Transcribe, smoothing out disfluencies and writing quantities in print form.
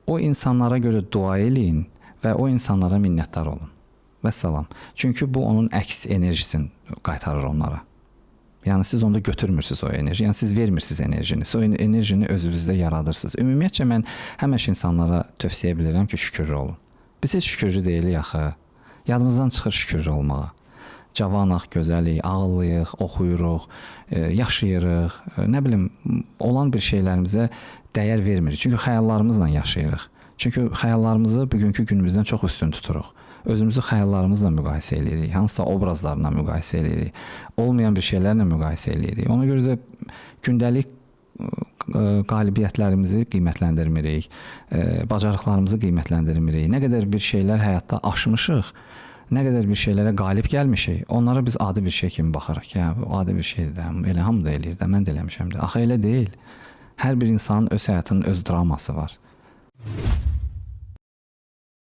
O insanlara görə dua eləyin və o insanlara minnətdar olun. Vəssalam. Çünki bu onun əks enerjisini qaytarır onlara. Yəni siz onda götürmürsüz o enerji. Yəni siz vermirsiniz enerjini. Siz o enerjini özünüzdə yaradırsınız. Ümumiyyətcə mən həmişə insanlara tövsiyə edirəm ki, şükürlü olun. Biz heç şükürlü deyilik axı. Yadımızdan çıxır şükürlü olmağa. Cavanıq, gözəlik, ağıllıyıq, oxuyuruq, yaşayırıq. Nə bilim, olan bir şeylərimizə dəyər vermirik. Çünki xəyallarımızla yaşayırıq. Çünki xəyallarımızı bugünkü günümüzdən çox üstün tuturuq. Özümüzü xəyallarımızla müqayisə eləyirik, hansısa obrazlarla müqayisə eləyirik, olmayan bir şeylərlə müqayisə eləyirik. Ona görə də gündəlik qalibiyyətlərimizi qiymətləndirmirik, bacarıqlarımızı qiymətləndirmirik. Nə qədər bir şeylər həyatda aşmışıq, nə qədər bir şeylərə qalib gəlmişik, onlara biz adi bir şey kimi baxırıq ki, hə, bu adi bir şeydir də, elə hamı da eləyir də, mən də eləmişəm də. Axı elə deyil. Hər bir insanın öz həyatının öz draması var.